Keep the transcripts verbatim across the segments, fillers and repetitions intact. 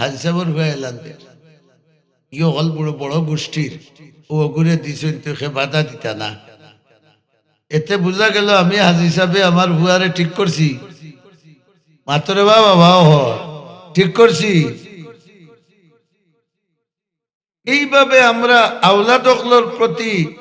হাজি সাবর ফুয়া এলান দের। ই অকল বড় বড় গোষ্ঠীর, অগুরে দিছইন, তো হে বাধা দিতা না। এতে বুঝা গেল আমি হাজি সাবে আমার ফুয়ারে ঠিক করছি। মাতরে বা বাবা, ও ঠিক করছি। এইভাবে আমরা আওলাদ অকলর প্রতি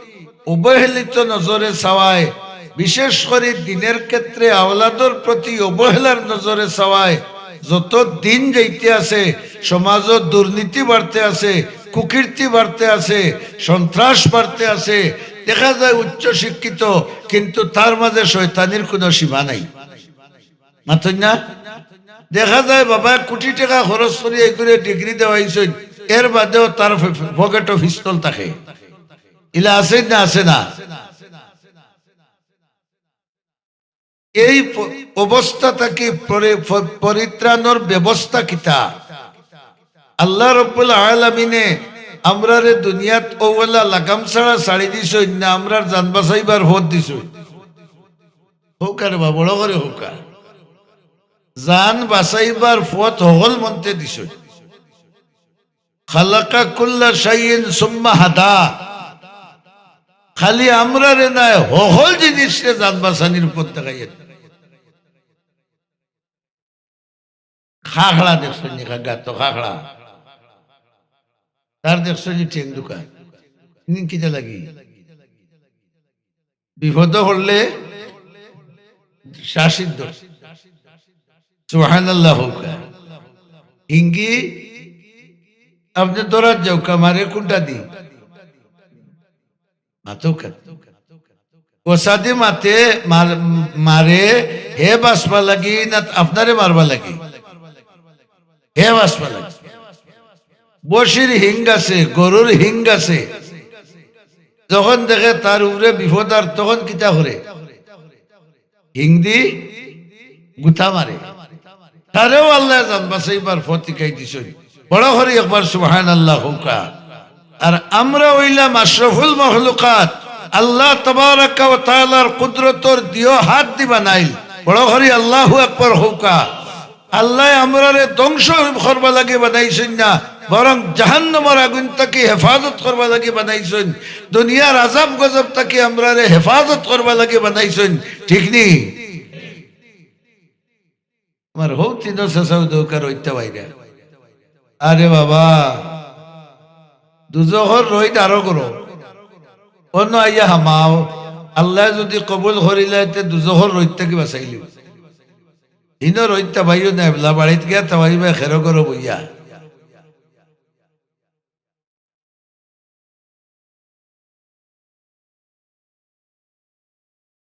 অবহেলিত নজরে চাওয়ায়, বিশেষ করি দিনের ক্ষেত্রে আওলাদর প্রতি অবহেলার নজরে চাওয়ায়, যত দিন যাইতে আছে, সমাজো দুর্নীতি বাড়তে আছে, কুকীর্তি বাড়তে আছে, সন্ত্রাস বাড়তে আছে। দেখা যায় উচ্চ শিক্ষিত, কিন্তু তার মাঝে শয়তানির কোনো সীমা নাই। মাতইন না? দেখা যায় বাবা কোটি টেকা খরচ করি এই করে ডিগ্রি দেওয়াইছইন, এর বাদেও তার ফ-, ফ-, পকেটো পিস্তল থাকে। ইলা আছে না, আছে না? এই প-, অবস্থা থাকি পরি-, প-, পরিত্রাণর ব্যবস্থা কিতা? আল্লাহ রব্বুল আলামিনে আমরারে দুনিয়াত অউলা লাগাম ছাড়া ছাড়ি দিছইন না, আমরার জান বাঁচাইবার পথ দিছইন। হউকা রে বা, বড় করি হউকা। জান বাঁচাইবার পথ হকল মন্তে দিছইন। খালাকা কুল্লা শাইইন সুম্মা হাদা। খালি আমরারে নায়, হকল জিনিসরে জান বাঁচানির পথ দেখাইয়া দিছইন। খাখড়া দেখছইন নি? গাতো খাখড়া। তার দেখছইন নি ঠেং দুকা? নি কিতা লাগি? বিপদ হলে শাসিত ধর। সুবহানাল্লাহ হউকা। হিঙ্গি আপনে ধরাত যাউকা, মারে কোনটা দি? মাতউকা। ওসাদি মাতে মার-, মারে হে বাঁচবা লাগি না আপনারে মারবা লাগি? হে বাঁচবা লাগি। বসির হিং আছে, গরুর হিং আছে। যখন দেখে তার উপরে বিপদ আর তখন কিতা করে? হিং দি গুতা মারে। তারেও আল্লায় জান বাঁচাইবার পথ হিকাই দিছইন। বড় করি একবার সুবহানাল্লাহ হউকা। আর আমরা অইলাম আশরাফুল মখলুকাত। আল্লাহ তাবারাকা ওয়া তাআলার কুদরতর দিও হাত দি বানাইল। বড় করি আল্লাহু আকবার হউকা। আল্লায় আমরারে ধ্বংস করবা লাগি বানাইছইন না, বরং জাহান্নামর আগুন থাকি হেফাজত করবা লাগি বানাইছইন। দুনিয়ার আযাব গজব থাকি আমরারে হেফাজত করবা লাগি বানাইছইন। ঠিক নি? আমার হউ তিনও চাচাও দৌকার অইতা বাইরা। আরে বাবা, দুজখর রইদ আরো গরম। অনো আইয়া হামাও, আল্লায় যুদি কবুল করিলায়, তে দুজখর রইদ থাকি বাঁচাইলিবো। হিনো রইদ তাবাইও না, এবলা বাড়িত গিয়া তাবাইবা খেরো গরো বইয়া।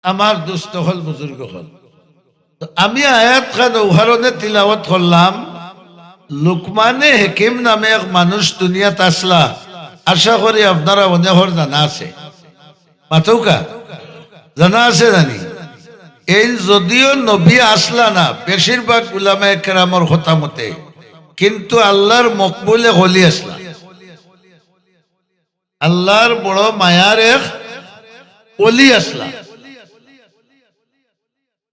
আমার দোস্ত অকল, বুজুর্গ অকল, তো আমি আয়াত খান অউ কারণে তিলাওয়াত করলাম, লুকমানে হাকিম নামে এক মানুষ দুনিয়াত আসলা, আশা করি আপনারা অনেকর জানা আছে। মাতউক্কা, জানা আছে জানি? এইন যদিও নবী আসলা না, বেশিরভাগ উলামায়ে কেরামর কথা মতে, কিন্তু আল্লাহর মকবুল এক অলি আসলা। আল্লাহর বড় মায়ার এক অলি আসলা।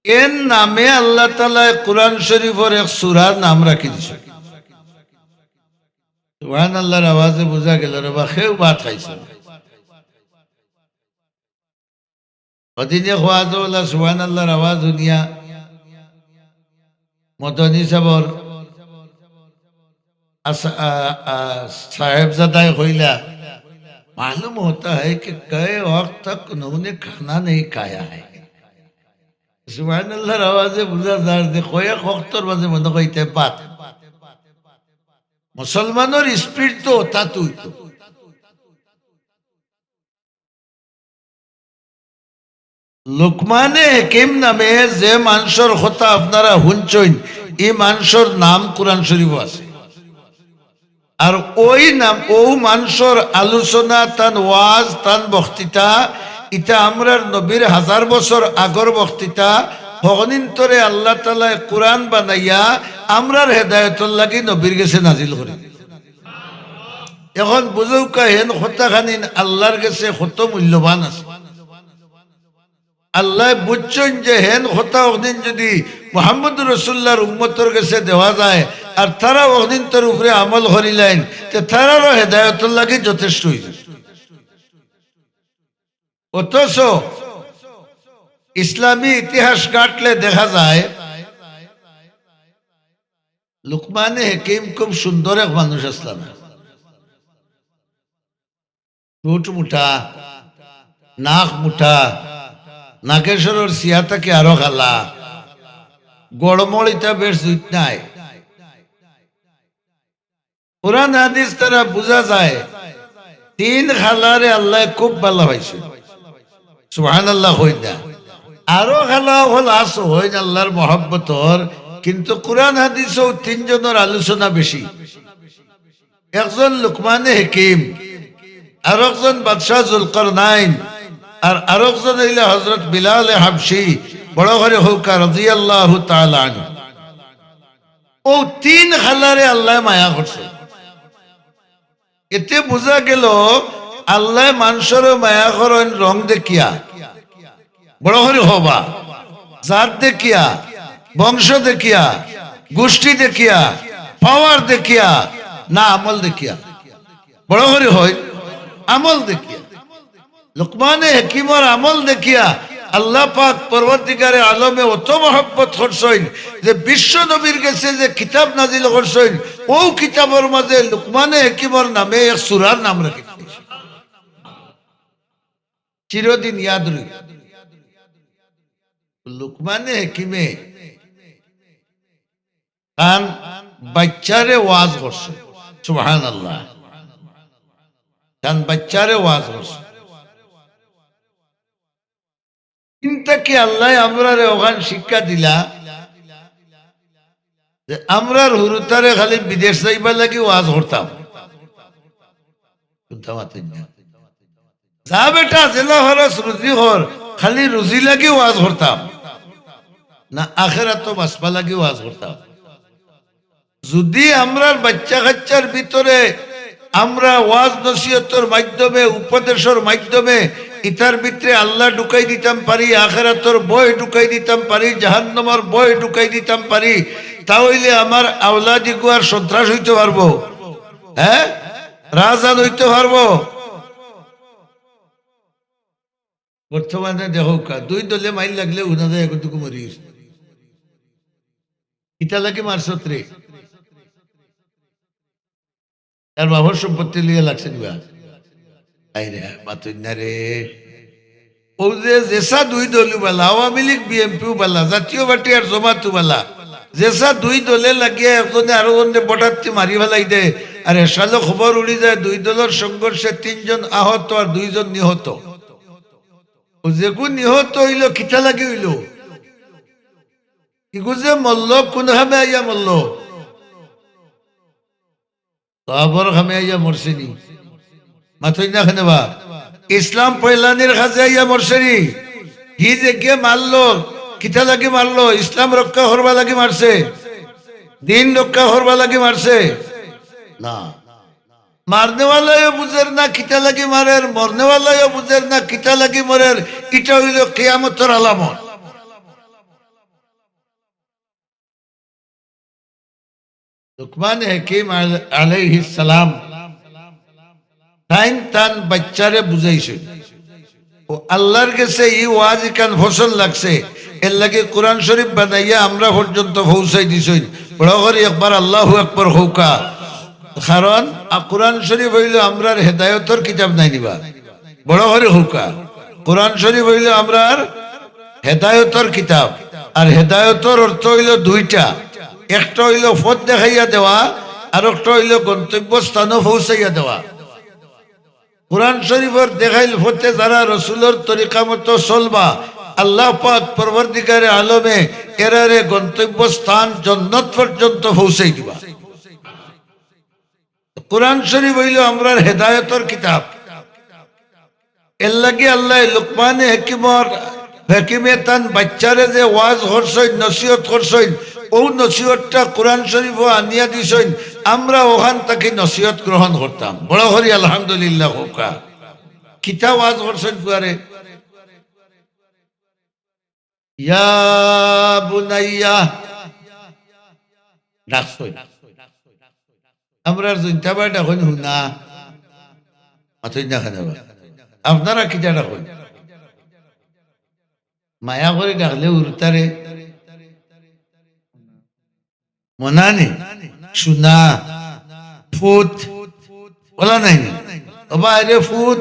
এন নামে আল্লাহ তাআলায় কোরআন শরীফর এক সূরার নাম রাখি দিছইন। সুবহানাল্লাহর আওয়াজে বুঝা গেল রে বা, কেউ ভাত খাইছে না। অদিনে খোয়া দৌলা সুবহানাল্লাহর আওয়াজ হুনিয়া মদনী সাবর আস-, আ, আ, সাহেবজাদায় কইলা, "মালুম হোতা হ্যায় কি কয়ে ওয়াক্ত তক উনহোনে খানা নেহি খায়া হ্যায়।" সুবহানাল্লাহর আওয়াজে বুঝা যার যে কয়েক ওয়াক্তর মাঝে মনে কইতে পাত। মুসলমানর স্পিরিট তো অতা তুই তো। লুকমানে হাকিম নামে যে মানষর কথা আপনারা হুনছইন, ই মানষর নাম কোরআন শরীফো আছে। আর ওই নাম, অউ মানষর আলোচনা, তান ওয়াজ, তান বক্তৃতা, ইতা আমরার নবীর হাজার বছর আগর বক্তৃতা, হকনিন্তরে আল্লাহ তাআলায় কোরআন বানাইয়া আমরার হেদায়েতর লাগি নবীর গেছে নাজিল করি। এখন বুঝউক্কা, হেন কথা খানিন আল্লাহর গেছে কত মূল্যবান আছে। আল্লায় বুঝছইন যে হেন কথা অকদিন যুদি মুহাম্মদুর রাসূলুল্লাহর উম্মতর গেছে দেওয়া যায়, আর তারা অখনিন্তর উপরে আমল করিলাইন, তে তারারও হেদায়তর লাগি যথেষ্ট অইযিবো। অথচ ইসলামী ইতিহাস ঘাটলে দেখা যায়, লুকমানে হাকিম খুব সুন্দর এক মানুষ আছলা না। ঠুট মুটা, নাক মুটা, নাগেশ্বরর শিয়া থাকি আরো কালা, গড়মড় ইতা বেশ জুইত নাই। কোরআন হাদিস তারা বুঝা যায়, তিন কালারে আল্লায় খুব ভালা পাইছে। সুবহানাল্লাহ কইন না। আরো কালা অকল আছইন আল্লার মহব্বতর, কিন্তু কোরআন হাদিসও তিনজনর আলোচনা বেশি। একজন লুকমানে হাকিম, আরকজন বাদশাহ জুলকারনাইন, আর আরকজন অইলা হযরত বিলালে হাবশী, বড় করি কউক্কা রাদিয়াল্লাহু তাআলা আনহু। অউ তিন কালারে আল্লায় মায়া করছে। এতে বুঝা গেল আল্লায় মানষরে মায়া করইন রং দেখিয়া, বড় করি কবা, জাত দেখিয়া, বংশ দেখিয়া, গুষ্টি দেখিয়া, পাওয়ার দেখিয়া, না আমল দেখিয়া? বড় করি কইন, আমল দেখিয়া। লুকমানে হাকিমর আমল দেখিয়া আল্লাহ পাক পরওয়ারদিগারে আলমে অত মহব্বত করছইন যে বিশ্ব নবীর গেছে যে কিতাব নাজিল করছইন, অউ কিতাবর মাঝে লুকমানে হাকিমর নামে এক সূরার নাম রাখি দিছইন। চিরদিন ইয়াদ রইবো। লুকমানে হাকিমে তান বাইচ্চারে ওয়াজ করছে। সুবহানাল্লাহ। তান বাইচ্চারে ওয়াজ করছে। চিন্তা কি আল্লায় আমরারে অখান শিক্ষা দিলা যে আমরার হুরুতারে খালি বিদেশ যাইবার লাগি ওয়াজ করতাম। শুনতাম আতেন না। যা বেটা, যেলা পারস রুজি কর, খালি রুজি লাগি ওয়াজ করতাম না, আখেরাতো বাঁচবা লাগি ওয়াজ করতাম। যুদি আমরার বাইচ্চা-কাইচ্চার ভিতরে আমরা ওয়াজ নসিহতর মাধ্যমে, উপদেশর মাধ্যমে ইতার ভিতরে আল্লাহ ঢুকাই দিতাম পারি, আখেরাতর ভয় ঢুকাই দিতাম পারি, জাহান্নামর ভয় ঢুকাই দিতাম পারি, তা অইলে আমার আওলাদ ইগুয়ার সন্ত্রাস অইতো পারবো? হ্যাঁ, রাজান অইতো পারবো? বর্তমানে দেখউক্কা, দুই দলে মাইর লাগলে হুনা যায় এগুর দুগু মরি গেছে। কিতা লাগি মারছত রে? তার বাবার সম্পত্তি লইয়া লাগছে নিবা। আইরে, মাতইন না রে। অউ যে যেসা দুই দলউ বালা, আওয়ামী লীগ, বিএনপিউ বালা, জাতীয় পার্টি আর জমাতউ বালা, যেসা দুই দলে লাগিয়া একজনে আরোজনরে বটাত্তি মারি ফালাই দেয়, আর এসালো খবর উড়ি যায় দুই দলর সংঘর্ষে তিনজন আহত আর দুইজন নিহত। অউ যেগু নিহত অইলো, কিতা লাগি অইলো? ইগু যে মরলো, কুন কামে আইয়া মরলো? সওয়াবর কামে আইয়া মরছে নি? মাতইন না কেনে বা? ইসলাম ফয়লানির কাজে আইয়া মরছে নি? হি যেগিয়ে মারলো, কিতা লাগি মারলো? ইসলাম রক্ষা করবা লাগি মারছে? দিন রক্ষা করবা লাগি মারছে? না। মারনেওয়ালায়ও বুঝের না কিতা লাগি মারের, মরনেওয়ালায়ও বুঝের না কিতা লাগি মরের। ইটা অইলো কিয়ামতর আলামত। লুকমান হাকিম আল-, আলাইহিস সালাম তাইন তান বাইচ্চারে বুঝাইছইন। অউ আল্লার গেছে ই ওয়াজ ইখান পছন্দ লাগছে, এরলাগি কোরআন শরীফ বানাইয়া আমরা পর্যন্ত পৌঁছাই দিছইন। বড় করি একবার আল্লাহু আকবার কউক্কা। কারণ আ, কোরআন শরীফ অইলো আমরার হেদায়তর কিতাব নায় নিবা। বড় করি কউক্কা। কোরআন শরীফ অইলো আমরার হেদায়তর কিতাব। আর হেদায়তর অর্থ অইলো দুইটা, একটা অইলো পথ দেখাইয়া দেওয়া, আর একটা অইলো গন্তব্যস্থানো পৌঁছাইয়া দেওয়া। কোরআন শরীফর দেখাইল পথে যারা রসুলর তরিকা মতো চলবা, আল্লাহ পাক পরওয়ারদিগারে আলমে এরারে গন্তব্যস্থান জন্নত পর্যন্ত পৌঁছাই দিবা। কোরআন শরীফ অইলো আমরার হেদায়তর কিতাব। এরলাগি আল্লায় লুকমানে হাকিমর, হাকিমে তান বাইচ্চারে যে ওয়াজ করছইন, নসিহত করছইন, অউ নসিহতটা কোরআন শরীফো আনিয়া দিছইন, আমরা অখান থাকি নসিহত গ্রহণ করতাম। বড় করি আলহামদুলিল্লাহ কউক্কা। কিতা ওয়াজ করছইন পুয়ারে? ইয়া বুনাইয়া। ডাকছইন। আমরার জৈন্তা ভাই ডাকইন হুনা। মাতইন না কেনে বা? আপনারা কিতা ডাকইন? মায়া করি ডাকলে হুরুতারে মনানি, হুনা, ফুত, অলা নায়নি? ও ভাইরে ফুত।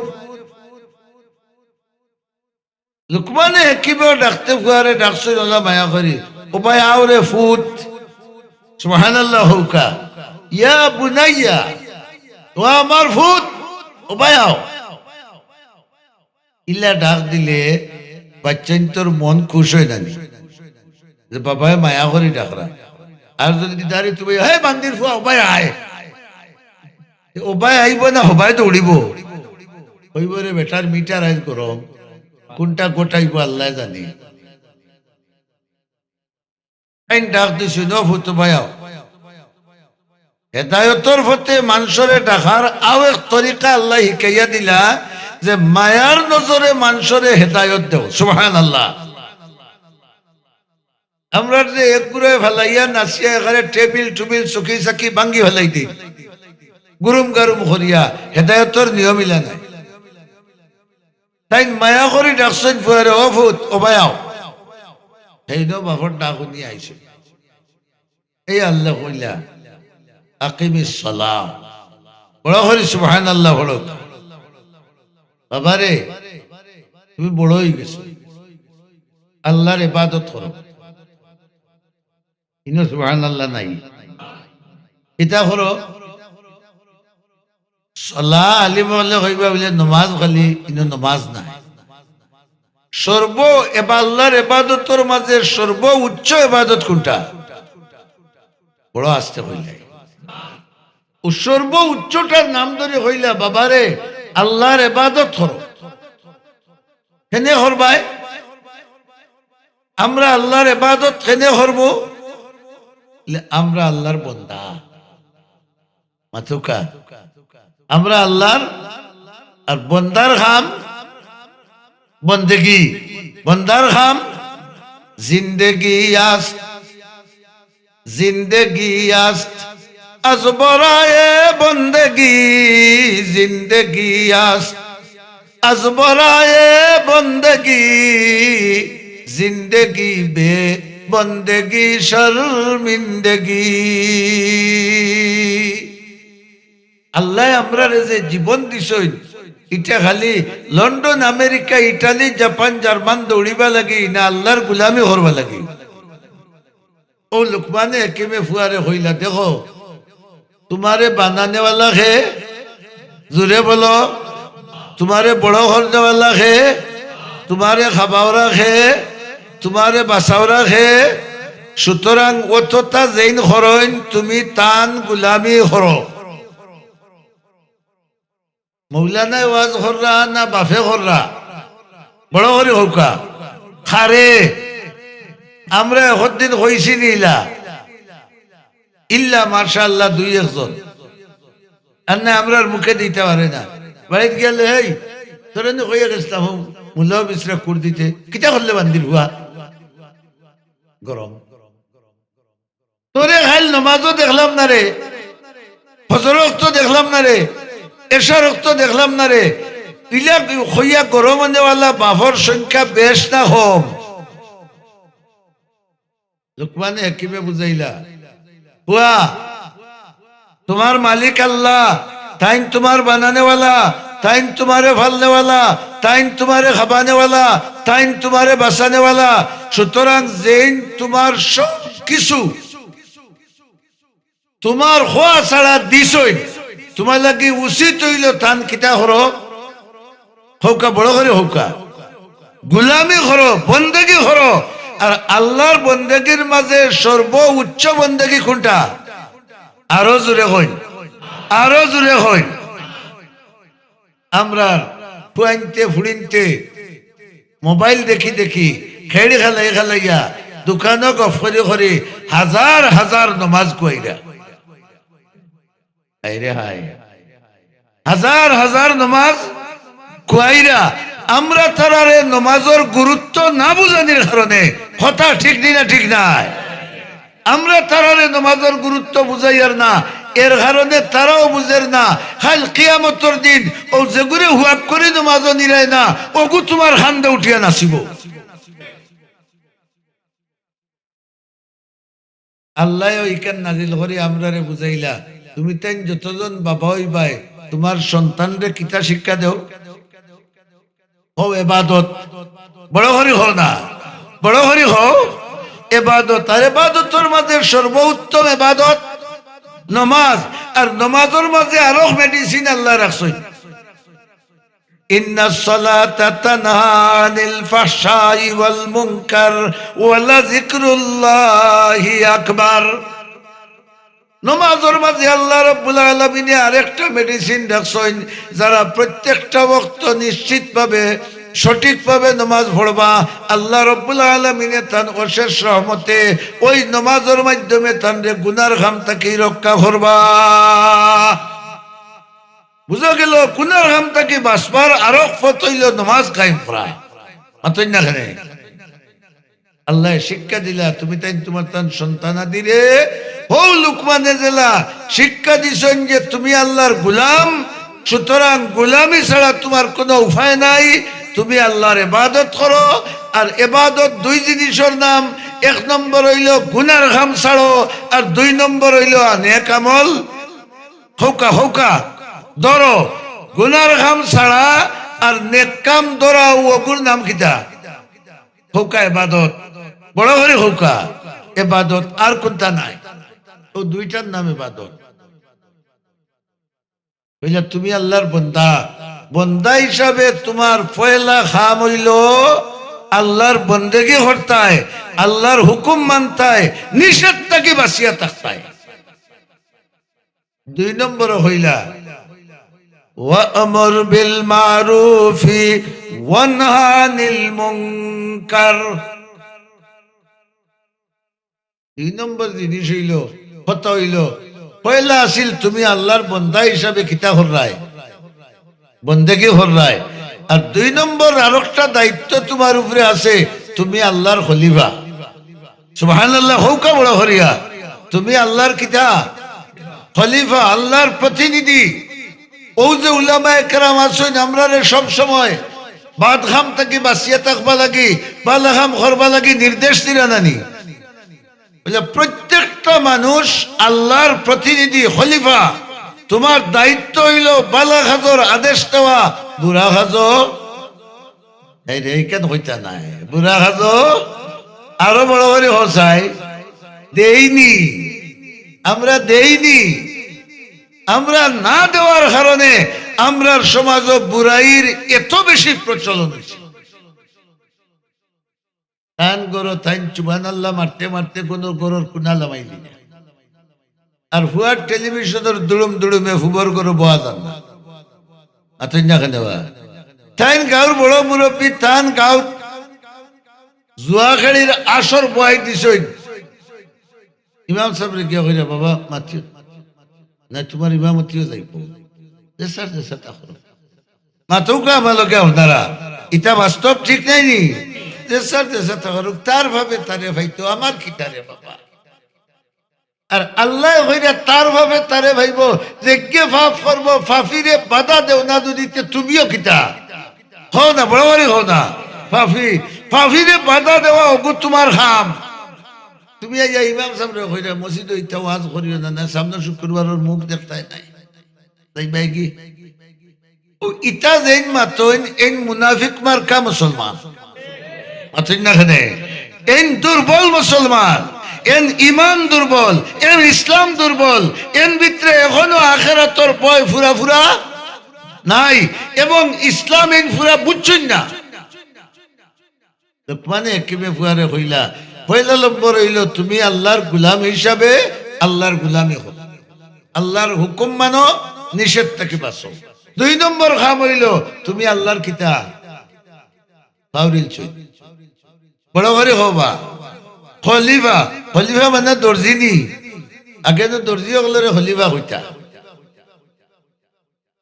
লুকমানে হাকিমেও ডাকতে ফুয়ারে ডাকছইন অলা মায়া করি, "ও ভাই আও রে ফুত।" সুবহানাল্লাহ কউক্কা। "ইয়া বুনাইয়া, ও আমার ফুত, ও ভাই আও।" ইলা ডাক দিলে বাইচ্চাইন্তর মন খুশ অয় না নি? যে বাবায় মায়া করি ডাকরা। আর যদি দাঁড়ি তুমি, "হে বান্দির ফুয়া, ও ভাই আয়।" ও ভাই আইবো না, ও ভাই দৌড়িবো। কইবো, "রে বেটার মিটার আইজ গরম, কুনটা ঘটাইবো আল্লায় জানে।" আইন ডাক দিছইন, "ও ফুত, ও ভাই আও।" হেদায়তর পথে মানষরে ডাকার আও এক তরিকা আল্লায় হিকাইয়া দিলা যে মায়ার নজরে মানষরে হেদায়ত দেও। সুবহানাল্লাহ। আমরার যে এক গুড়ায় ফালাইয়া নাচিয়া এখানে টেবিল টুবিল চকি চাকি ভাঙ্গি ফালাই দেই, গুরুম গারুম করিয়া, হেদায়তর নিয়ম ইলা নায়। তাইন মায়া করি ডাকছইন ফুয়ারে, "ও ফুত, ও ভাই আও।" হেইন বাপর ডাক হুনি আইছে। এই আল্লায় কইলা, "আকিমিস সালাহ।" বড় করি সুবহানাল্লাহ পড়ো। বাবারে, তুমি বড় অইগেছো, আল্লার ইবাদত করো। ইনো সুবহানাল্লাহ নাই। কিতা করো? সালাহ আলিম অকলে কইবা বুলে নমাজ খালি, ইনো নমাজ নায়। সর্ব এবা-, আল্লার ইবাদতর মাঝে সর্বোচ্চ ইবাদত কুনটা? বড় আস্তে কইলাই। ও সর্বোচ্চটার নাম ধরি কইলা, "বাবারে, আল্লার ইবাদত করো।" কেনে করবায়? আমরা আল্লার ইবাদত কেনে করমু? লে আমরা আল্লার বন্দা। মাতউক্কা। আমরা আল্লার, আর বন্দার কাম বন্দেগি, বন্দার কাম জিন্দেগি আস্ত, জিন্দেগি আস্ত, আজ বরায়ে বন্দেগি, জিন্দেগি আস্ত, আজ বরায়ে বন্দেগি, জিন্দেগি বে বন্দেগি শর্মিন্দেগি। আল্লায় আমরারে যে জীবন দিছইন, ইটা খালি London, America, Italy, Japan, German দৌড়িবা লাগি না, আল্লার গুলামি করবা লাগি। ও লুকমানে হাকিমে ফুয়ারে কইলা, "দেখো, তুমারে বানানেওয়ালা কে?" জুরে বলো। "তুমারে বড় করনেওয়ালা কে? তুমারে খাবাওরা কে? তুমারে বাঁচাওরা কে? সুতরাং অততা যেইন করইন, তুমি তান গুলামি করো।" মৌলানায় ওয়াজ কররা না বাফে কররা? বড় করি কউক্কা। কারে? আমরা একদিন কইছি নি ইলা? ইলা মাশাআল্লাহ দুই একজন। আর না আমরার মুখে দিতা পারে না। বাড়িত গেলে, "এই, তোরে নি কইয়া গেছলাম, হউ, মুল্লাও বিছরা কুর দিতে। কিতা করলে বান্দির ফুয়া?" গরম। "তোরে কাইল নমাজও দেখলাম না রে, ফজর অক্ত দেখলাম না রে, এশার অক্ত দেখলাম না রে।" ইলা কইয়া গরম অনেওয়ালা বাফর সংখ্যা বেশ না কম? লুকমানে হাকিমে বুঝাইলা, "ফুয়া, তুমার মালিক আল্লাহ, তাইন তুমার বানানেওয়ালা, তাইন তুমারে ফালনেওয়ালা, তাইন তুমারে খাবানেওয়ালা, তাইন তুমারে বাঁচানেওয়ালা। সুতরাং যেইন তুমার সব কিছু তুমার কওয়া ছাড়া দিছইন, তুমার লাগি উচিত অইলো তান কিতা করো?" কউক্কা, বড় করি কউক্কা। গুলামি করো, বন্দেগি করো। আর আল্লার বন্দেগির মাঝে সর্বোচ্চ বন্দেগি কুনটা? আরো জুরে কইন, আরো জুরে কইন। আমরার ফুয়াইন্তে ফুড়িন্তে মোবাইল দেখি দেখি, খেড়ি খেলাই খেলাইয়া, দোকানো গফ করি করি হাজার হাজার নমাজ খুয়াইরা। হায় রে হায়। হাজার হাজার নমাজ খুয়াইরা। আমরা তারারে নমাজর গুরুত্ব না বুঝানির কারণে। কথা ঠিক নি না ঠিক নায়? আমরা তারারে নমাজর গুরুত্ব বুঝাইয়ার না, এর কারণে তারাও বুঝের না, কাইল কিয়ামতর দিন অউ যেগুরে হুয়াক করি নমাজো নিরায় না, অগু তুমার কান্দো উঠিয়া নাচিবো। আল্লায়ও ইখান নাজিল করি আমরারে বুঝাইলা, তুমি তাইন যতজন বাবা অইবায়, তুমার সন্তানরে কিতা শিক্ষা দেও? কও এবাদত। বড় করি কও না, বড় করি কও এবাদত। আর এবাদতর মাঝে সর্বোত্তম এবাদত নমাজ। আর নমাজর মাঝে আরো medicine আল্লায় রাখছইন। ইন্নাস সালাতা তানহা আনিল ফাহশাই ওয়াল মুনকার ওয়ালা যিকরুল্লাহি আকবার। নমাজর মাঝে আল্লাহ রাব্বুল আলামিনে আরেকটা medicine রাখছইন, যারা প্রত্যেকটা ওয়াক্ত নিশ্চিতভাবে, সঠিকভাবে নমাজ পড়বা, আল্লাহ রাব্বুল আলামিনে তান অশেষ রহমতে ওই নমাজর মাধ্যমে তানরে গুনার কাম থাকি রক্ষা করবা। বুঝা গেল, গুনার কাম থাকি বাঁচবার আরক পথ অইলো নমাজ কায়েম করা। মাতইন না কেনে? আল্লায় শিক্ষা দিলা, তুমি তাইন তুমার তান সন্তানাদিরে, হউ লুকমানে যেলা শিক্ষা দিছইন যে তুমি আল্লাহর গুলাম, সুতরাং গুলামি ছাড়া তুমার কুনু উপায় নাই। তুমি আল্লাহর ইবাদত করো, আর ইবাদত দুই জিনিসর নাম, এক নম্বর অইলো গুনার কাম ছাড়ো, আর দুই নম্বর অইলো নেক আমল। হউক্কা, হউক্কা, ধরো, গুনার কাম ছাড়া আর নেক কাম ধরা, অগুর নাম কিতা? হউক্কা এবাদত। বড় করি হউক্কা এবাদত, আর কুনটা নাই। অউ দুইটার নাম এবাদত। অইলা তুমি আল্লাহর বন্দা, বন্দা হিসাবে তুমার পয়লা কাম অইলো আল্লাহর বন্দেগি করতায়, আল্লাহর হুকুম মানতায়, নিষেধ থাকি বাঁচিয়া থাকতায়। দুই নম্বর অইলা, "ওয়া'মুর বিল মা'রুফি ওয়ানহা আনিল মুনকার।" দুই নম্বর জিনিস অইলো, কথা অইলো, পয়লা আছিল তুমি আল্লাহর বন্দা হিসাবে কিতা কররায়? বন্দেগি কররায়। আর দুই নম্বর আরকটা দায়িত্ব তুমার উপরে আছে, তুমি আল্লাহর খলিফা। সুবহানাল্লাহ, হউক্কা বড় করিয়া। তুমি আল্লাহর কিতা? খলিফা, আল্লাহর প্রতিনিধি। অউ যে উলামায়ে কেরাম আছইন, আমরারে সব সময় বাদ কাম থাকি বাঁচিয়া থাকবা লাগি, ভালা কাম করবা লাগি নির্দেশ দিরা না নি? অইলা প্রত্যেকটা মানুষ আল্লাহর প্রতিনিধি, খলিফা। তুমার দায়িত্ব অইলো ভালা কাজর আদেশ দেওয়া, বুরা কাজো এই রে, ইখান কইতা নায়। বুরা কাজো আরো বড় করি কও চাই। দেইনি। আমরা দেইনি। আমরা না দেওয়ার কারণে আমরার সমাজো বুরাইর এত বেশি প্রচলন অইছে। তান ঘরো তাইন সুবহানাল্লাহ মারতে মারতে কুনু ঘরর কুনা লামাইলি না। আর ফুয়ার টেলিভিশনর দুড়ুম দুড়ুমে ফুবর ঘরো বওয়া যার না। মাতইন না কেনে বা? তাইন গাঁওর বড় মুরব্বি, তান গাঁওত জুয়া খেলির আসর বওয়াই দিছইন। ইমাম সাবরে গিয়া কইরা, "বাবা, মাতিও না, তুমার ইমামতিও যাইবো।" "জি স্যার, জি স্যার, তা করো।" মাতউক্কা আমার লগে আপনারা, ইতা বাস্তব ঠিক নায় নি? "জি স্যার, জি স্যার, তা করো।" তার বাপে তারে পাইতো, আমার কিতা রে বাবা? আর আল্লায় কইরা তার বাপে তারে পাইবো, যেগিয়ে পাপ করবো, পাপীরে বাধা দেও না যুদি, তে তুমিও কিতা? কও না, বড় করি কও না। পাপী, পাপীরে বাধা দেওয়া অগু তুমার কাম। তুমি আইয়া ইমাম সাবরে কইরা, "মসজিদো ইতা ওয়াজ করিও না, না সামনে শুক্রবারর মুখ দেখতায় নায়।" তাই ভাই কি? অউ ইতা যেইন মাতইন, এইন মুনাফিক মার্কা মুসলমান। মাতইন না কেনে? এইন দুর্বল মুসলমান, এইন ইমান দুর্বল, এইন ইসলাম দুর্বল, এইন ভিতরে এখনো আখেরাতর ভয় ফুরা ফুরা নাই, এবং ইসলাম এইন ফুরা বুঝছইন না। লোকমানে হাকিমে ফুয়ারে কইলা, পয়লা নম্বর অইলো তুমি আল্লাহর গুলাম হিসাবে আল্লাহর গুলামি করো, আল্লাহর হুকুম মানো, নিষেধ থাকি বাঁচো। দুই নম্বর কাম অইলো তুমি আল্লাহর কিতা? পাউরিল চই। বড় করি কও বা। খলিফা, খলিফা মানে দর্জি নি? আগে তো দর্জি অকলরে খলিফা কইতা।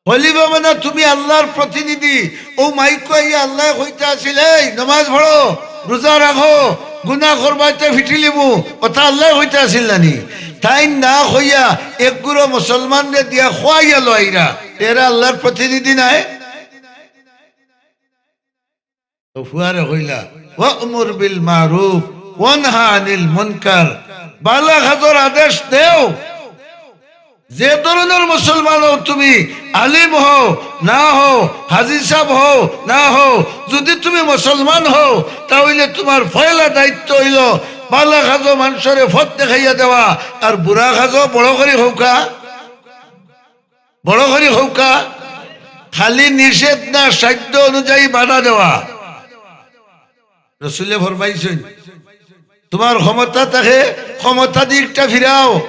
খলিফা মানে তুমি আল্লাহর প্রতিনিধি। অউ মাইকো আইয়া আল্লায় কইতা আছিল, "এই নমাজ পড়ো, রোজা রাখো, গুনা করবায় তে ফিটিলিমু।" অতা আল্লায় কইতা আছিল না নি? তাইন না কইয়া এক গুরু মুসলমানরে দিয়া খোয়াইয়া লইরা, এরা আল্লাহর প্রতিনিধি নায়? তো ফুয়ারে কইলা, "ওয়া'মুর বিল মা'রুফ ওয়ানহা আনিল মুনকার।" বালা কাজর আদেশ দেও। যে ধরনর মুসলমান হও তুমি, আলিম হও না হও, হাজি সাব হও না হও, যুদি তুমি মুসলমান হও, তা অইলে তুমার পয়লা দায়িত্ব অইলো বালা কাজো মানষরে পথ দেখাইয়া দেওয়া, আর বুরা কাজো বড় করি কউক্কা, বড় করি কউক্কা, খালি নিষেধ না, সাধ্য অনুযায়ী বাধা দেওয়া। রসুলে ফরমাইছইন, তুমার ক্ষমতা থাকে, ক্ষমতা দি ইকটা ফিরাও।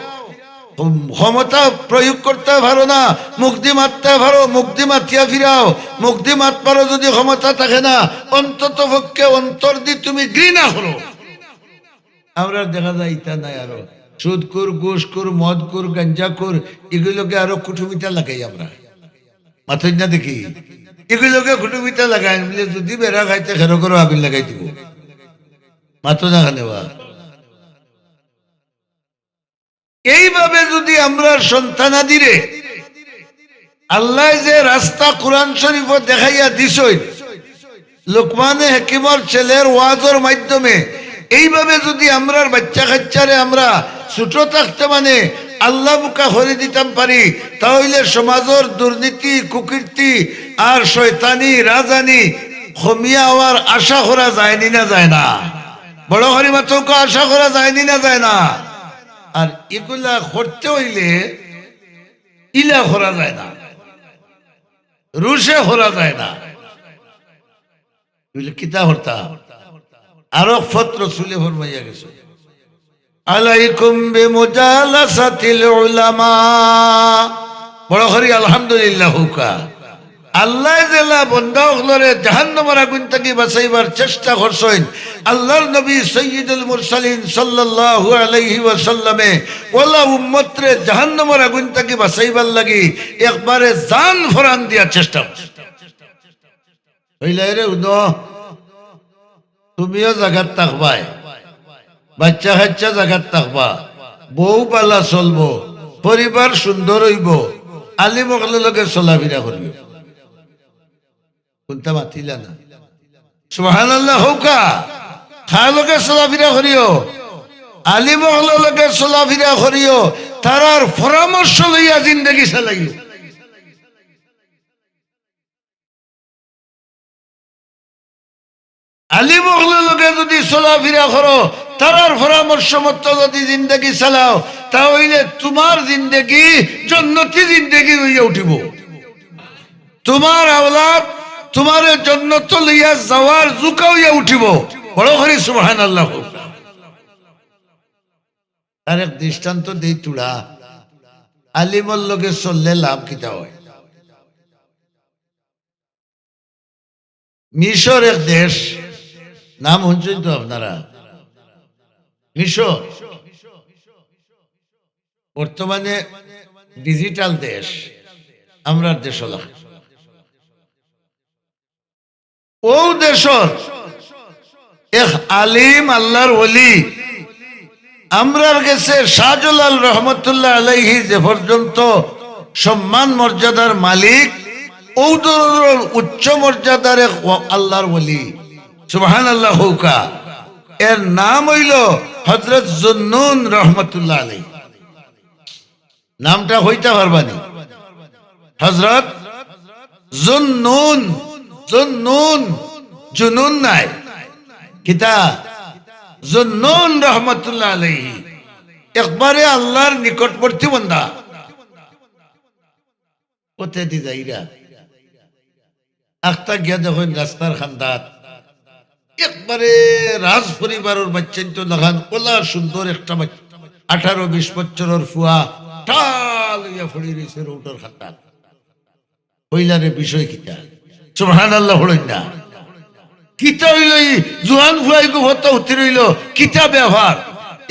ক্ষম-, ক্ষমতা প্রয়োগ করতে পারো না, মুখ দি মাততে পারো, মুখ দি মাতিয়া ফিরাও। মুখ দি মাত পারো যুদি ক্ষমতা থাকে না, অন্তত পক্ষে অন্তর দি তুমি ঘৃণা করো। আমরার দেখা যায় ইতা নাই আরো। সুদখুর, ঘুষখুর, মদখুর, গাঞ্জাখুর, ইগুলোকে আরো কুটুমিতা লাগাই আমরা। মাতইন না দেখি। ইগুলোকে কুটুমিতা লাগাইন বুলে যুদি বেড়া খাইতে খেরো করো আগুন লাগাই দিব। মাতো না কেনে বা? এইভাবে যুদি আমরার সন্তানাদিরে আল্লায় যে রাস্তা কোরআন শরীফো দেখাইয়া দিছইন, লোকমানে হাকিমর ছেলের ওয়াজর মাধ্যমে এইভাবে যুদি আমরার বাইচ্চা-কাইচ্চারে আমরা ছোট থাকতে মানে আল্লাহ মুখা করি দিতাম পারি, তা অইলে সমাজর দুর্নীতি, কুকীর্তি আর শয়তানি, রাজানি কমিয়া অওয়ার আশা করা যায়নি না যায় না? বড় করি মাতউক্কা, আশা করা যায়নি না যায় না? আর ইগুলা করতে অইলে ইলা করা যায় না, রুশে করা যায় না। বুলে, "কিতা করতা?" আরো পত্র রসুলে ফরমাইয়া গেছে, "আলাইকুম বিমুজালাসাতিল উলামা।" বড় করি আলহামদুলিল্লাহ কউক্কা। আল্লায় যেলা বন্দা অকলরে জাহান্নামর আগুন থাকি বাঁচাইবার চেষ্টা করছইন, আল্লাহর নবী সৈয়দুল মুরসালিন সাল্লাল্লাহু আলাইহি ওয়াসাল্লামে অলা উম্মতরে জাহান্নামর আগুন থাকি বাঁচাইবার লাগি একবারে জান ফরান দিয়া চেষ্টা করছইন। অইলে রে উনো, তুমিও জাগাত থাকবায়, বাইচ্চা-কাইচ্চা জাগাত থাকবা, বউ বালা চলবো, পরিবার সুন্দর অইবো, আলিম অকলর লগে চলাফিরা করিও। কুনতা মাতিলা না? সুবহানাল্লাহ কউক্কা। কার লগে চলাফিরা করিও? আলিম অকলর লগে চলাফিরা করিও, তারার পরামর্শ লইয়া জিন্দেগি চালাইও। আলিম অকলর লগে যুদি চলাফিরা করো, তারার পরামর্শ মতো যুদি জিন্দেগি চালাও, তা অইলে তুমার জিন্দেগি জন্নতি জিন্দেগি অইয়া উঠিবো। তুমার আওলাদ তুমারে জন্নতো লইয়া যাওয়ার জুকা অইয়া উঠিবো। বড় করি সুবহানাল্লাহ কউক্কা। তার এক দৃষ্টান্ত দেই থুড়া, আলিমর লগে চললে লাভ কিতা অয়? মিশর এক দেশ, নাম হুনছইন তো আপনারা? মিশর বর্তমানে digital দেশ, আমরার দেশর লাখান। অউ দেশর এক আলিম আল্লাহর ওলি, আমরার গেছে শাহজালাল রহমতুল্লাহ আলাইহি যে পর্যন্ত সম্মান মর্যাদার মালিক, অউ ধরনর উচ্চ মর্যাদার এক ও-, আল্লাহর ওলি। সুবহানাল্লাহ কউক্কা। এর নাম অইলো হযরত জুন্নুন রহমতুল্লাহ আলাইহি। নামটা কইতা পারবানি? হযরত জুন্নুন, জুন্নুন, জুনুন নায়। কিতা? জুন্নুন রহমতুল্লাহ আলাইহি। একবারে আল্লাহর নিকটবর্তী বন্দা। পথেদি যাইরা। আখতা গিয়া দেখইন রাস্তার কান্দাত একবারে রাজ পরিবারর বাইচ্চাইন্তর লাখান অলা সুন্দর একটা বাইচ্চা, আঠারো বিশ বছরর ফুয়া, ঠাল অইয়া পড়ি রইছে রোডর কান্দাত। কইলা রে বিষয় কিতা? সুবহানাল্লাহ পড়ইন না। কিতা অইলো ই জুয়ান ফুয়া ইগু হতা হুতি রইলো? কিতা ব্যাপার?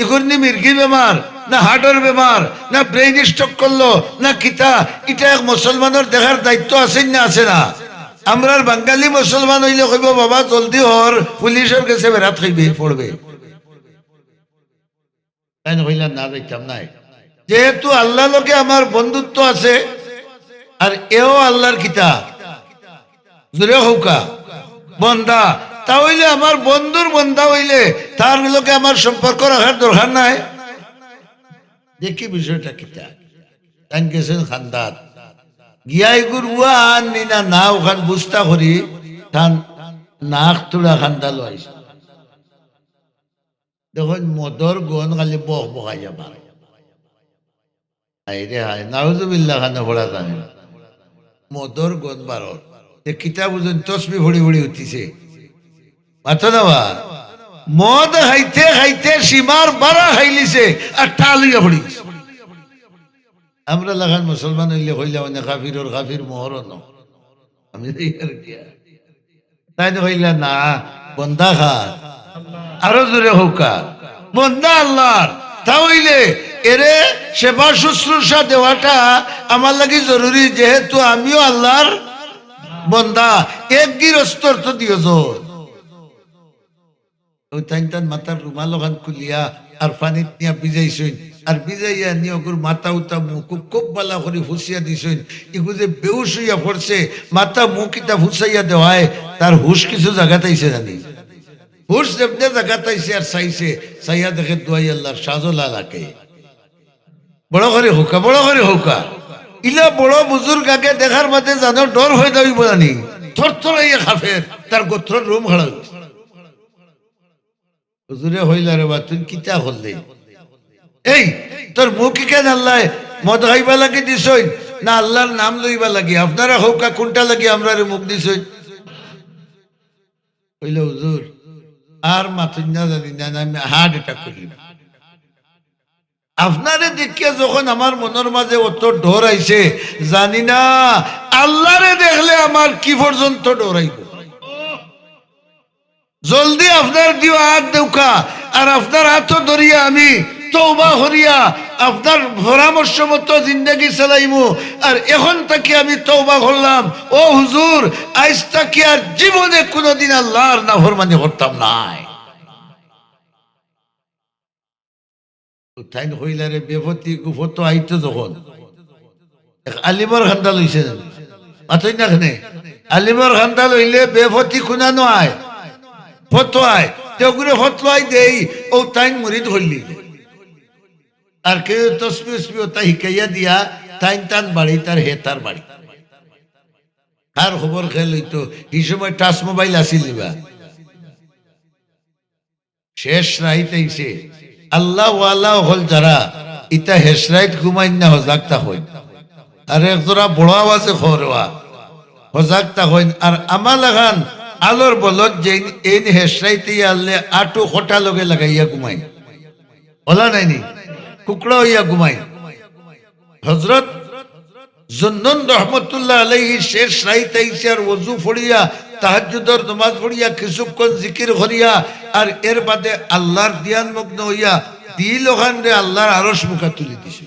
ইগুর নি মির্গি বেমার, না হার্টর বেমার, না brain stroke করলো, না কিতা? ইটা এক মুসলমানর দেখার দায়িত্ব আছে না আছে না? আমরার বাঙালি মুসলমান অইলে কইবো, "বাবা জলদি হর, পুলিশর গেছে বেড়াত খাইবে, পড়বে।" তাইন কইলা, "না, যাইতাম নায়।" যেহেতু আল্লাহর লগে আমার বন্ধুত্ব আছে, আর এও আল্লাহর কিতা, জোরে কউক্কা, বন্দা, তা অইলে আমার বন্ধুর বন্দা অইলে তার লগে আমার সম্পর্ক রাখার দরকার নাই? দেখি বিষয়টা কিতা। তাইন গেছইন কান্দাত, গিয়া ইগুর উয়া আননি না, না অখান বুঝতা করি, তান নাক তুড়া কান্দা লইছে। দেখইন মদর গন্ধ খালি বক বকাইয়া বার। হায় রে হায়, নাউজুবিল্লাহ খানে পড়া জানে। মদর গন্ধ বারর। তে কিতা বুঝইন, তসবি ফড়ি ফড়ি উঠিছে। মাতো না বা? মদ খাইতে খাইতে সীমার বারা খাইলিছে, আর টাল অইয়া পড়িছে। আমরা লাখান মুসলমান অইলে কইলা মানে কাফিরর কাফির, মোহরও ন। আমি তো ইয়ার গিয়া। তাইন কইলা, "না, বন্দা কার?" আরো জোরে কউক্কা, "বন্দা আল্লাহর।" তা অইলে এরে সেবা শুশ্রূষা দেওয়াটা আমার লাগি জরুরি, যেহেতু আমিও আল্লাহর বন্দা। এক গিরস্তর তো দিও জোর। অউ তাইন তান মাথার রুমাল অখান খুলিয়া আর পানিত নিয়া ভিজাইছইন, আর ভিজাইয়া নিয়া অগুর মাথা উতা মুখ খুব বালা করি ফুছিয়া দিছইন। ইগু যে বেহুশ অইয়া পড়ছে, মাথা মুখ ইতা ফুছাইয়া দেওয়ায় তার হুশ কিছু জাগাত আইছে জানি। হুশ যেমনে জাগাত আইছে আর চাইছে, চাইয়া দেখে দুয়াই আল্লাহর শাহজালাল আগে। বড় করি কউক্কা, বড় করি কউক্কা। ইলা বড় বুজুর্গ আগে দেখার বাদে জানো ডর অইবো জানি। থরথরাইয়া কাফের, তার গোত্রর রুম খাড়া অইছে। হুজুরে কইলা, "রে বা, তুই কিতা করলে? এই, তোর মুখ ইখান আল্লায় মদ খাইবা লাগি দিছইন না আল্লাহর নাম লইবা লাগি? আপনারা কউক্কা কুনটা লাগি আমরারে মুখ দিছইন?" কইলা, "হুজুর, আর মাতইন না জানি না, না, আমি হার্ট অ্যাটাক করিলিমু।" আপনারে দেখিয়া যখন আমার মনর মাঝে অত ডর আইছে, জানি না আল্লাহরে দেখলে আমার কি পর্যন্ত ডর আইবো। জলদি আপনার দিও আত দেউক্কা, আর আপনার আতো ধরিয়া আমি তওবা করিয়া আপনার পরামর্শ মতো জিন্দেগি চালাইমু। আর এখন থাকি আমি তওবা করলাম, ও হুজুর, আইজ থাকি আর জীবনে কুনুদিন আল্লাহর নাফরমানি করতাম নায়। তাইন কইলা, "রে বেফতি, ইগু ফতো আইতো যখন।" এক আলিমর কান্দা লইছে জানি। মাতইন না কেনে? আলিমর কান্দা লইলে বেফতি কুনানো আয়, ফতো আয়। তে অগুরে ফতোয়াই দেই, অউ তাইন মুরিদ করিলিলা। আর কেউ তসবি উসবি অতা হিকাইয়া দিয়া, তাইন তান বাড়ি, তার হে তার বাড়ি। কার খবর খেয়াল অইতো, হি সময় টাচ মোবাইল আছিল নি বা? শেষ রাইত আইছে। আল্লাহওয়ালা অকল যারা, ইতা শেষ রাইত ঘুমাইন না, হজাগ থাকইন। আর এক জোড়া বড় আওয়াজে কও রে বা, হজাগ থাকইন। আর আমা লাখান আলোর বলদ যেইন, এইন শেষ রাইতে আল্লে আটু খটা লগে লাগাইয়া ঘুমাইন। অলা নায়নি? কুকড়া অইয়া ঘুমাইন। হজরত জুন্নুন রহমতুল্লাহ আলাইহি শেষ রাইত আইছে আর ওযু পড়িয়া, তাহাজ্জুদর নমাজ পড়িয়া, কিছুক্ষণ জিকির করিয়া, আর এর বাদে আল্লাহর ধ্যানমগ্ন অইয়া দিল অখানরে আল্লাহর আরশ মুখা তুলি দিছে।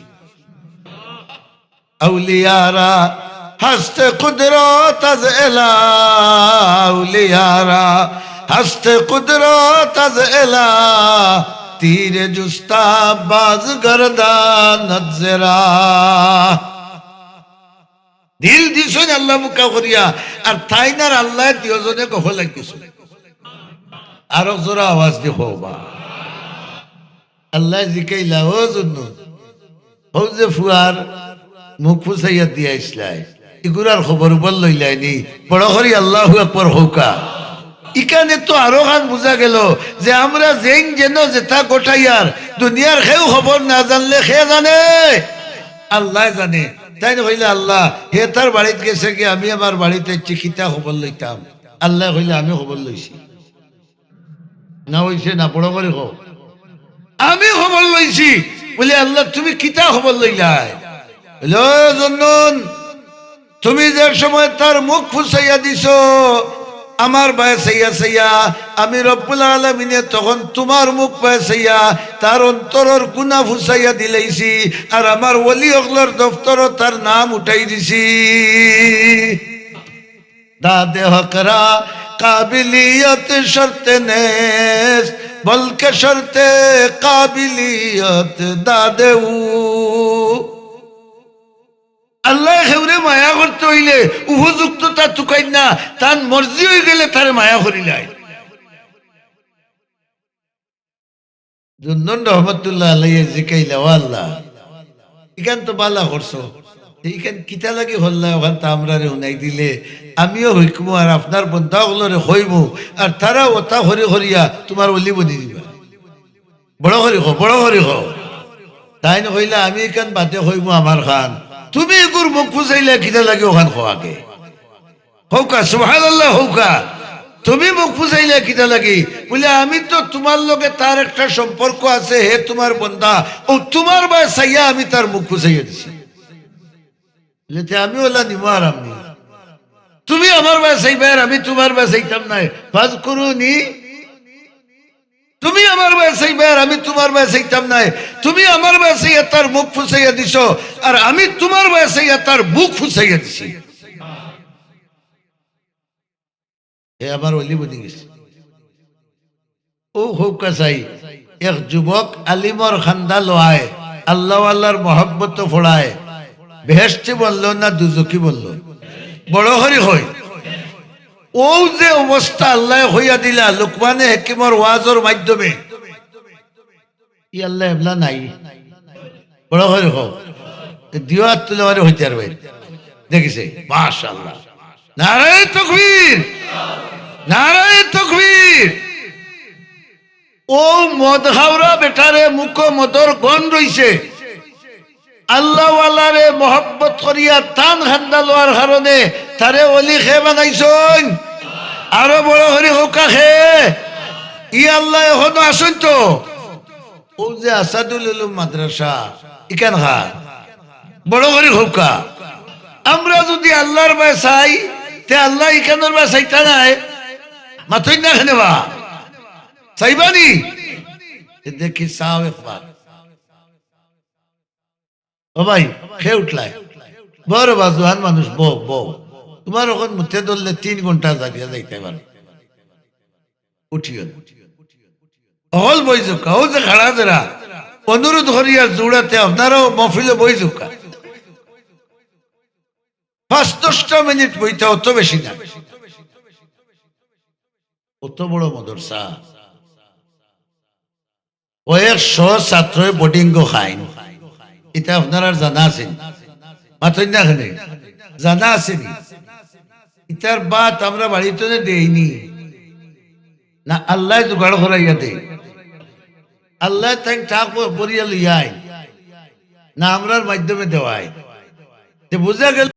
আউলিয়ারা হস্তে কুদরত আজ এলা, আউলিয়ারা হস্তে কুদরত আজ এলা, তীরে জুস্তা বাজ গর্দান জেরা। দিল দিছইন আল্লাহ মুখা করিয়া, আর তাইন আর আল্লায় দুইওজনে গফ লাগিছইন। আরো জোরা আওয়াজ দি কও বা। আল্লায় জিকাইলা, "ও জুন্নুন, হউ যে ফুয়ার মুখ ফুছাইয়া দিয়া আইছলায়, ইগুর আর খবর উবর লইলায়নি?" বড় করি আল্লাহু আকবার কউক্কা। ইখানে তো আরো খান বুঝা গেল যে আমরা যেইন যেন যেতা ঘটাইয়ার, দুনিয়ার কেউ খবর না জানলে কে জানে? আল্লায় জানে। তাইন কইলা, "আল্লাহ, হে তার বাড়িত গেছে গি, আমি আমার বাড়িত আইছি, কিতা খবর লইতাম?" আল্লায় কইলা, "আমি খবর লইছি।" না অইছে না, বড় করি কও। "আমি খবর লইছি।" বলে, "আল্লাহ, তুমি কিতা খবর লইলায়?" বলে, "ও জুন্নুন, তুমি যে সময় তার মুখ ফুছাইয়া দিছো আমার বায় চাইয়া চাইয়া, আমি রব্বুল আলামিনে তখন তুমার মুখ বায় চাইয়া তার অন্তরর গুনা ফুছাইয়া দিলাইছি, আর আমার ওলি অকলর দফতরো তার নাম উঠাই দিছি।" داد حق را قابلیت شرط نیست، بلکہ شرط قابلیت دادے او۔ আল্লায় কেউরে মায়া করতে অইলে উপযুক্ততা তুকাইন না, তান মর্জি অইগেলে তারে মায়া করিলাইন। জুন্নুন রহমতুল্লাহ আলাইহি জিকাইলা, "ও আল্লাহ, ইখান তো বালা করছো, ইখান কিতা লাগি করলায়, অখান তো আমরারে হুনাই দিলে আমিও হুনমু আর আপনার বন্দা অকলরে কইমু, আর তারা অতা করি করিয়া তুমার অলি বনি দিবা।" বড় করি কও, বড় করি কও। তাইন কইলা, "আমি ইখান বাদে কইমু আমার খান, তুমি ইগুর মুখ ফুসাইলায় কিতা লাগি অখান কও আগে।" কউক্কা, সুবহানাল্লাহ কউক্কা। "তুমি মুখ ফুসাইলায় কিতা লাগি?" বুলে, "আমি তো তুমার লগে তার একটা সম্পর্ক আছে, হে তুমার বন্দা, অউ তুমার বায় চাইয়া আমি তার মুখ ফুসাইয়া দিছি।" বুলে, "তে আমি অলা নিমু আর আমি? তুমি আমার বায় চাইবায় আর আমি তুমার বায় চাইতাম নায়। ফাজকুরুনি, তুমি আমার বায় চাইবায় আর আমি তুমার বায় চাইতাম নায়। তুমি আমার বায় চাইয়া তার মুখ ফুসাইয়া দিছো, আর আমি তুমার বায় চাইয়া তার বুক ফুসাইয়া দিছি।" হে আমার অলি বনি গেছে। অউ কউক্কা চাই, এক যুবক আলিমর খান্দা লওয়ায়, আল্লাহওয়ালার মহব্বত পড়ায়, বেহেশতি বনলো না দুজখি বনলো? বড় করি কই। অউ যে অবস্থা আল্লায় কইয়া দিলা লুকমানে হাকিমর ওয়াজর মাধ্যমে, ই আল্লায় এবলা নাই? বড় করি কও। এ দিও আত তুলে মারি কইতে পারবায়। দেখিছে? মাশাআল্লাহ। নারায়ে তাকবীর। নারায়ে তাকবীর। অউ মদ খাওরা বেটারে মুখো মদর গন্ধ রইছে। আল্লাহওয়ালারে মহব্বত করিয়া তান খান্দা লওয়ার কারণে তারে অলি কে বানাইছইন? আরো বড় করি কউক্কা কে? ই আল্লায় অখনো আছইন তো? অউ যে আসাদুল উলুম মাদ্রাসা, ইখান কার? বড় করি কউক্কা। আমরা যুদি আল্লার বায় চাই, তে আল্লায় ইখানর বায় চাইতা নায়? মাতইন না কেনে বা? চাইবা নি? এ দেখি, চাও একবার। ও ভাই, কে উঠলায়? বও রে বা, জোয়ান মানুষ, বও, বও। তুমার অখন মুতে ধরলে তিন ঘন্টা জাগিয়া যাইতায় পারো। উঠিও না। অকল বই যাউক্কা, অউ যে খাড়া যেরা, অনুরোধ করিয়ার জুড়াতে আপনারাও মহফিলো বই যাউক্কা। পাঁচ দশটা মিনিট বইতা, অত বেশি না। অত বড় মাদ্রাসা। কয়েকশো ছাত্রয় বোর্ডিংও খাইন। ইতা আপনারার জানা আছে নি? মাতইন না কেনে? জানা আছে নি? ইতার ভাত আমরা বাড়িত দেই নি। না আল্লায় জোগাড় করাইয়া দেয়? আল্লায় তাইন টাকা ভরিয়া লইয়া আইন। না আমরার মাধ্যমে দেওয়ায়? তে বুঝা গেল